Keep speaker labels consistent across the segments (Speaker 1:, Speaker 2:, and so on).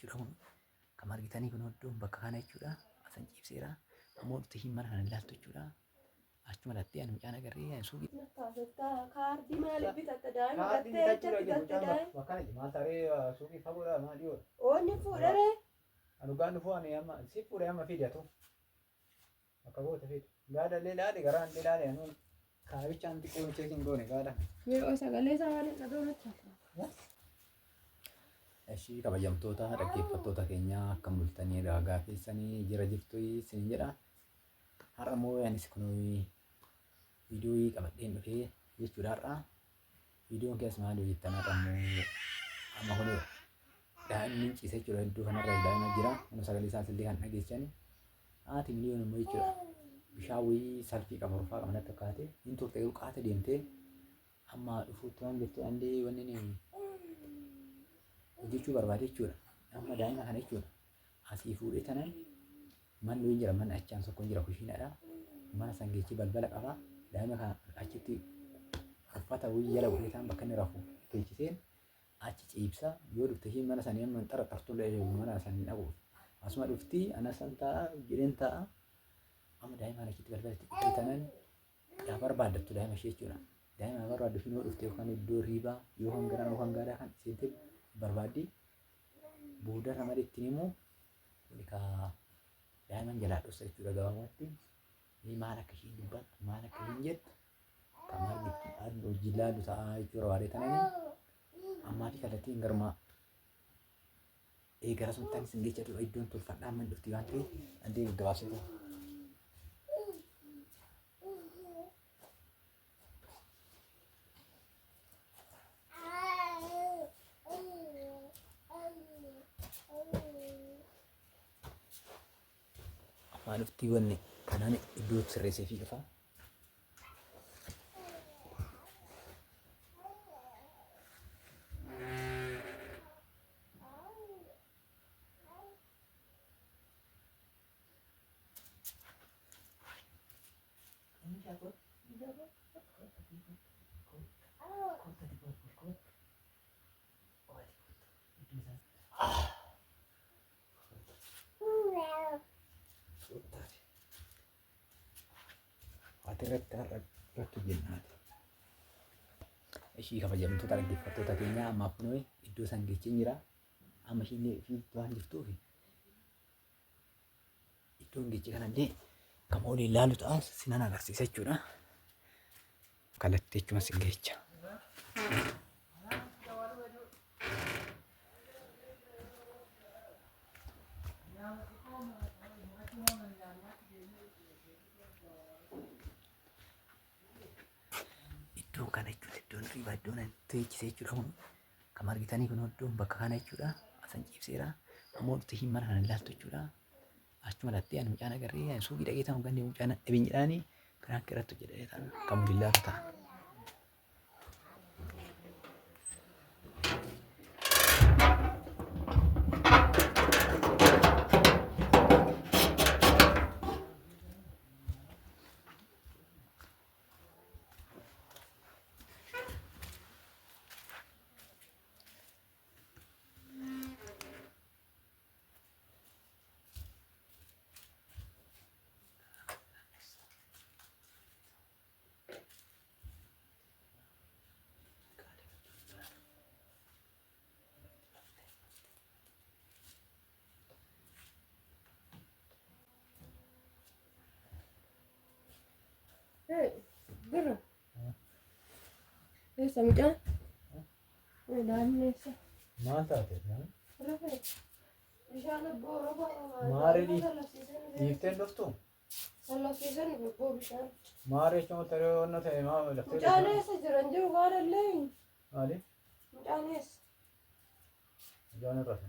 Speaker 1: jechuudha kun. Kan argitanii kun iddoon bakka kana jechuudha. Asan ciibseera. Ammoo dhufte ishiin mana kana ilaaltu jechuudha. Achuma lattee ani mucaan agarree ani suuqii.
Speaker 2: Kaardii maaliif bitatta daa'ima
Speaker 3: Kaardii
Speaker 2: gattee
Speaker 3: bitachuu
Speaker 2: echatti
Speaker 3: dhaqee
Speaker 2: gatte
Speaker 3: mucaan
Speaker 2: daa'ima.
Speaker 3: bakka kana maal taaree suuqii fagoodha maal dhiyoodha.
Speaker 2: Oonni fuudharee.
Speaker 3: Ani gaan dhufuu ani amma si fuudhee amma fidatu. Akka goote fidi. Gaada illee laali garaan illee laali anuun kaabichaan xiqqoo cheekiin goone gaada.
Speaker 2: Mee sagalee isaa waan hin dhaga'utti.
Speaker 1: Ishii kabajamtoota dhaggeeffattoota keenyaa akkam bultanii ragaa keessanii jira jirtu isin jedha. Har'a immoo anis kun viidiyoo qabadheen dhufee jechuudha har'a. Viidiyoon keessa maal hojjettan har'a immoo amma kun daa'imni hin ciise jechuudha iddoo kanarra daa'ima jira. Kun sagalee isaas illee kan dhageessani. Haati miliyoon immoo jechuudha. Bishaan wayii salfii qaba rufaa qaba natti fakkaate. Hin turte garuu qaata deemtee amma dhufuutti waan jirtu andee wanni inni hojjechuu barbaade jechuudha. Amma daa'ima kana jechuudha. Asii fuudhee tanan manni wayii jira manni achaan tokko jira kushiinaadha. Mana san geechee balbala qaba. Daa'ima kana achitti uffata wayii jala godhee ta'an bakka inni rafu teechiseen achi ciibsa. Yoo dhufte ishiin mana sanii amma hin xaraxartu illee mana sanii dhaquuf. Asuma dhufti ana san taa'a jedheen taa'a. Amma daa'ima kana achitti balbala itti cufee tanan yaa barbaaddattu daa'ima ishee jechuudha. Daa'ima yaa barbaaddu ishiin yoo dhufte yookaan iddoo riibaa yookaan garaan yookaan gaadaa kan seentee barbaaddi. Boodarra malee ittiin himu kuni kaa daa'iman jalaa dhossa jechuudha gabaabumatti. Mee maal akka ishiin dubbattu maal akka ishiin jettu kan argitu hojii laallu ta'a jechuudha waaree tananii ammaa fi kallattiin garuma eegara sun tan isin jecha ture iddoon tolfadhaa amma hin dhufti waan ta'eef andee gaggabaabsee ta'u. Ammaa dhufti wanni kanaan iddoo sirreessee fi dhufa. Ati irratti har'a irratti hojjennaati. Ishii kabajamtoota dhaggeeffattoota keenyaa ammaaf kunoo iddoo san geecheen jira. Amma ishiin fi waan jirtuuf iddoon geeche kanallee kan waliin ilaalu ta'a sinan agarsiisa jechuudha. Kallattii jechuun sin geecha. Iddoon kana jechuudha iddoon riibaa iddoon ani teechise jechuudha kun kan argitanii kun iddoon bakka kana jechuudha asan ciibseera ammoo dhufte ishiin mana kana ilaaltu jechuudha achuma lattee ani mucaan agarree ani suuqii dhaqee ta'u gandi mucaan dhabin jedhaanii kanaan irratti hojjedhee ta'an kan waliin ilaaltu ta'a.
Speaker 2: Birra. Eessa mucaan? Daa'imni eessa?
Speaker 3: Maal taate?
Speaker 2: Rafee. Bishaan abboo rafaa.
Speaker 3: Maari dhiifteen dhuftu?
Speaker 2: Sallafsiisan abboo bishaan.
Speaker 3: Maari jechuun tarii wanna ta'e maa laftee
Speaker 2: Mucaan eessa jiran jiru waan illee.
Speaker 3: Maali?
Speaker 2: Mucaan eessa?
Speaker 3: Mucaan irra fe.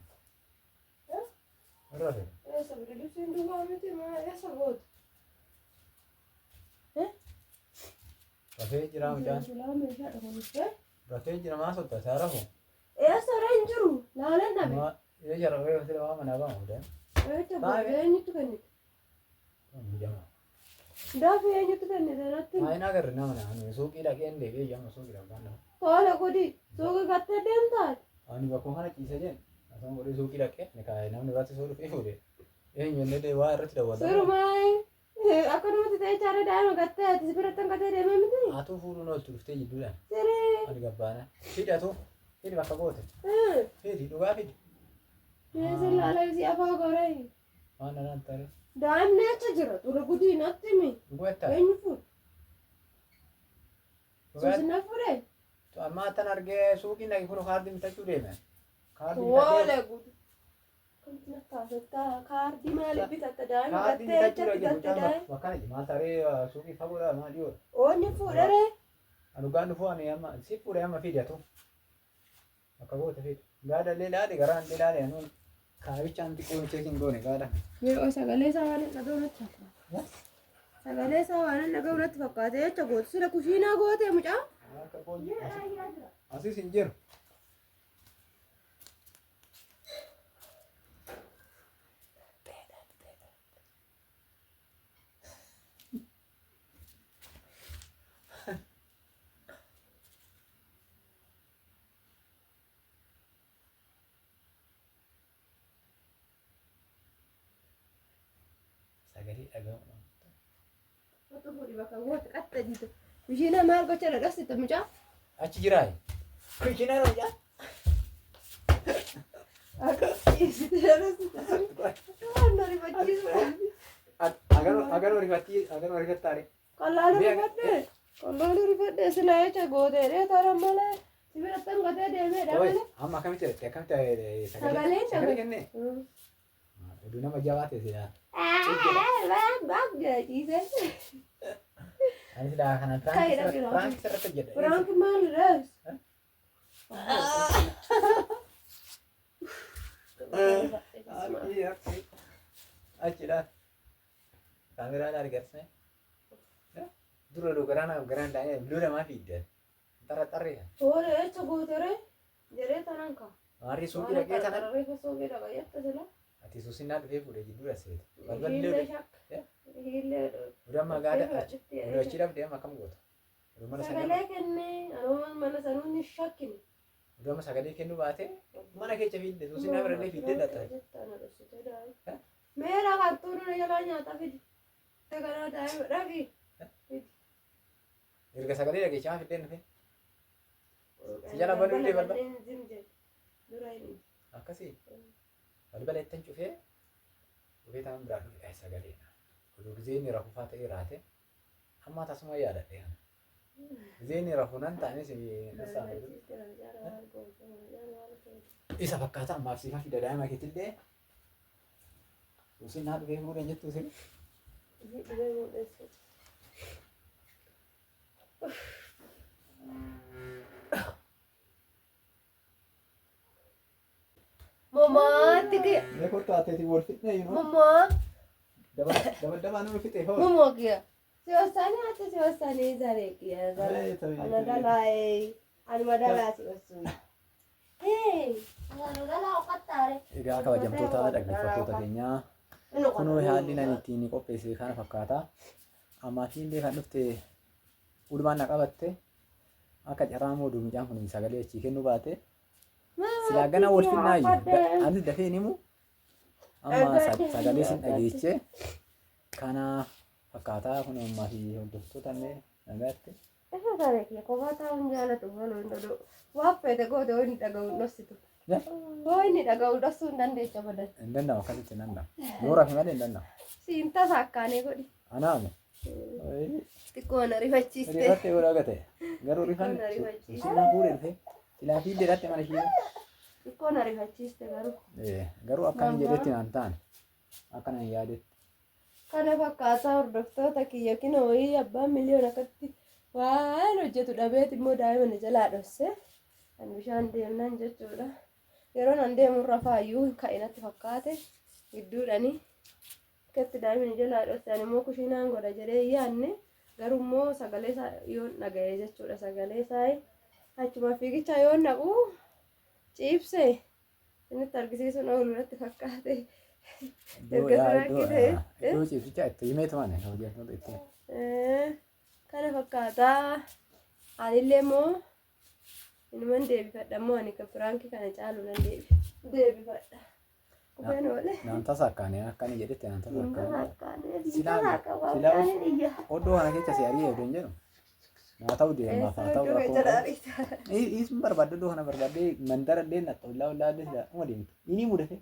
Speaker 3: Irra fe.
Speaker 2: Eessa biqilibsiin duwwaa miti maa eessa gootu?
Speaker 3: Rafee jira mucaan.
Speaker 2: Silaa meeshaa dhufuun.
Speaker 3: Rafee jira maa sotta isaa rafu.
Speaker 2: Eessa irra hin jiru? Laaleen dhabe.
Speaker 3: Maa yoo jara rafee rafee waa manaa ba'a mucaan.
Speaker 2: Eessa booda eenyutu kennite?
Speaker 3: Jama.
Speaker 2: Daafii eenyutu kennite natti?
Speaker 3: Maa hin agarre nama na ani suuqii dhaqeen deebi'ee jama suuqii dhaqaan.
Speaker 2: Tola godhi. Suuqii gattee deemtaa?
Speaker 3: Ani bakkuma kana ciisee jeen. Asuma godhee suuqii dhaqee namni biraatti soo dhufee fuudhe. Eenyu illee waa irratti dawwala.
Speaker 2: Sirumaa akka namatti ta'e chaara daa'ima gattee ati si biratti hanqatee deemee miti.
Speaker 3: Atuu fuudhuun ooltu dhuftee jidduudhaan.
Speaker 2: Siree.
Speaker 3: Ani gabbaana. Fidi atuu. Fidi bakka goote. Fidi dhugaa fidi.
Speaker 2: Meeshaan laalaa isii afaa goree.
Speaker 3: Waan anaan taare.
Speaker 2: Daa'imni achi jira. Xura gudii natti himi.
Speaker 3: Dhugaa jettaa?
Speaker 2: Eenyu fuudhe?
Speaker 3: Dhugaa
Speaker 2: Suusinna fuudhe?
Speaker 3: Amma attan argee suuqiin dhaqe kun kaardii bitachuu deeme. Kaardii bitadhee
Speaker 2: Woolee gudu. Kamtu na taasifta? Kaardii maaliif bitatta daa'ima
Speaker 3: kaardii
Speaker 2: gattee
Speaker 3: bitachuu
Speaker 2: achatti
Speaker 3: dhaqe
Speaker 2: gatte
Speaker 3: mucaan
Speaker 2: daa'ima?
Speaker 3: bakka kana maal taaree suuqii fagoodha maal dhiyoodha.
Speaker 2: Oonni fuudheree?
Speaker 3: Ani dhugaan dhufuu ani amma si fuudhe amma fidi atu. Bakka goote fidi. Gaada illee laali garaan illee laali anuun kaabichaan xiqqoo cheekiin goone gaada.
Speaker 2: Yeroo sagalee isaa waan hin dhaga'u natti fakkaata. Sagalee isaa waan hin dhaga'u natti fakkaate jecha gootu sila kushiinaa goote mucaa.
Speaker 3: Akka qoonyi asis hin jiru. Sagalee dhaga'u.
Speaker 2: Otoo fuudhi bakka goote qaxxa jitu. Kushiinaa maal gocha dhadhasite mucaa?
Speaker 3: Achi jiraa? Kushiinaa mucaa?
Speaker 2: Akka ciisite dhadhasite. Waan na rifachiisudha.
Speaker 3: Agaroo rifatti agaroo rifattaare.
Speaker 2: Qallaan rifadhe. Qallaan rifadhe sila jecha gooteedhe tara malee. Si biratti hanqatee deemeedha malee.
Speaker 3: Amma akkamitti jedhette akkamitti
Speaker 2: Sagalee
Speaker 3: sagalee kenne? Oduu nama jabaa ta'e silaa.
Speaker 2: Baak baak jedha ciisee.
Speaker 3: Ani silaa kana
Speaker 2: Kaayidha biroo.
Speaker 3: piraanki sirratti hojjedha.
Speaker 2: Firaanki maal rees?
Speaker 3: Achi achi achidha. Kaameraan argatsne. Dura oduu garaan garaan daa'ee lola maa fiidde? Xarra xarree.
Speaker 2: Toora jecha gootere jedhee tanan ka.
Speaker 3: Maarri suuqii dhaqee tanan.
Speaker 2: Reefa suuqii dhaqa jette sila.
Speaker 3: Ati suusinnaa dhufee fuudhee jidduudha seete. Balballi
Speaker 2: Hiillee shakka. Hiillee.
Speaker 3: Oduu amma gaada oduu achi dhabdee amma akkam goota? Oduu mana sanii
Speaker 2: Sagalee kennee anuma mana sanuu ni shakkine.
Speaker 3: oduu amma sagalee kennuu baate mana keessa fiidde suusinnaa birallee fiiddee dhatta.
Speaker 2: Meera kattuu nuna jalaa nyaata fidi. Kanaa daa'ima dhaqi.
Speaker 3: Erga sagalee dhageechaa fiddeen dhufe. Si jala banuu illee balbala.
Speaker 2: Dura hin
Speaker 3: Akkasii balbala ittiin cufee dhufee ta'an biraa dhufe ay sagaleedha. Oduu gizee inni rafufaa ta'ee raate amma tasuma yaadadhe ana. Gizee inni rafu nan ta'anis isa fakkaata ammaaf siifaa fida daa'ima keetillee suusinnaa dhufee fuudhan jettuu sin.
Speaker 2: Mamaatti kiyya.
Speaker 3: Mee kottu aateetii wal fixnee yinoo.
Speaker 2: Mamaa.
Speaker 3: Dabadabaa nama fixee hoo.
Speaker 2: Mamoo kiyya. Si wassanii ati si wassanii zaree kiyya. Ana dalaa'ee. Anuma dalaa si wassuu. Hee. Ana dalaa uffataare.
Speaker 3: Egaa kabajamtoota dhaggeeffattoota keenyaa kunoo haalli nan ittiin qopheesse kana fakkaata. Ammaatiin illee kan dhufte ulumaan na qabatte akka carraa mooduu mucaan kun sagalee achii kennuu baate silaa gana wal finnaayyuu anis dafee hin himu amma sagalee sin dhageeche kana fakkaataa kun ammaa fi hordoftoota illee nagaatti.
Speaker 2: Isa saree kiyya kophaa taa'uun jaalatu malu hin dhodhu. Waan feete goote hoo inni dhaga'u hin dhossitu. Hoo inni dhaga'u dhossuu hin dandeecha badan.
Speaker 3: Hin danda'amu akkasitti hin danda'amu. Yoo rafe malee hin danda'amu.
Speaker 2: Siin tasa akkaanee godhi.
Speaker 3: Anaame.
Speaker 2: Xiqqoo na rifachiiste.
Speaker 3: Rifatte yoo dhagate garuu rifan
Speaker 2: Na rifachiise.
Speaker 3: silaa fuudhe dhufe silaa fiidde dhatte mana ishee.
Speaker 2: Xiqqoo na rifachiiste garuu.
Speaker 3: Garuu akka hin jedhetti naan taane akka nan yaadetti.
Speaker 2: Kana fakkaataa hordoftoota kiyya kinoo wayii abbaan miliyoon akkatti waan hojjetu dhabeet immoo daa'ima na jalaa dhosse. Kan bishaan deemnaan jechuudha. Yeroon an deemu irra faayyuu ka'e natti fakkaate gidduudhani. Akkatti daa'imni na jalaa dhosse ani immoo kushiinaan godha jedhee hin yaadne garuu immoo sagalee isaa yoon dhaga'e jechuudha sagalee isaa achuma fiigicha yoon naqu ciibse isinitti argisiisuun oolu natti fakkaate.
Speaker 3: Iddoo
Speaker 2: Erga siraakki ta'e.
Speaker 3: iddoo ciibsichaa itti himee tumane hojjettoota itti.
Speaker 2: Kana fakkaataa anillee immoo inuman deebifadha immoo ani kan firaankii kana caalu nan deebi. Deebifadha. Qubeen oole.
Speaker 3: Naan tasa akkaane akkani jedhette naan tasa akkaane.
Speaker 2: Silaa
Speaker 3: Silaa silaa oddoo kana keessa si ari'ee odoo hin jedhu. Naa ta'u deemaaf haa ta'u rakkoo qabu. Isin barbaadde oddoo kana barbaadde mandara illee naxxa ollaa ollaa illee silaa dhuma deemtu. Inni mudate.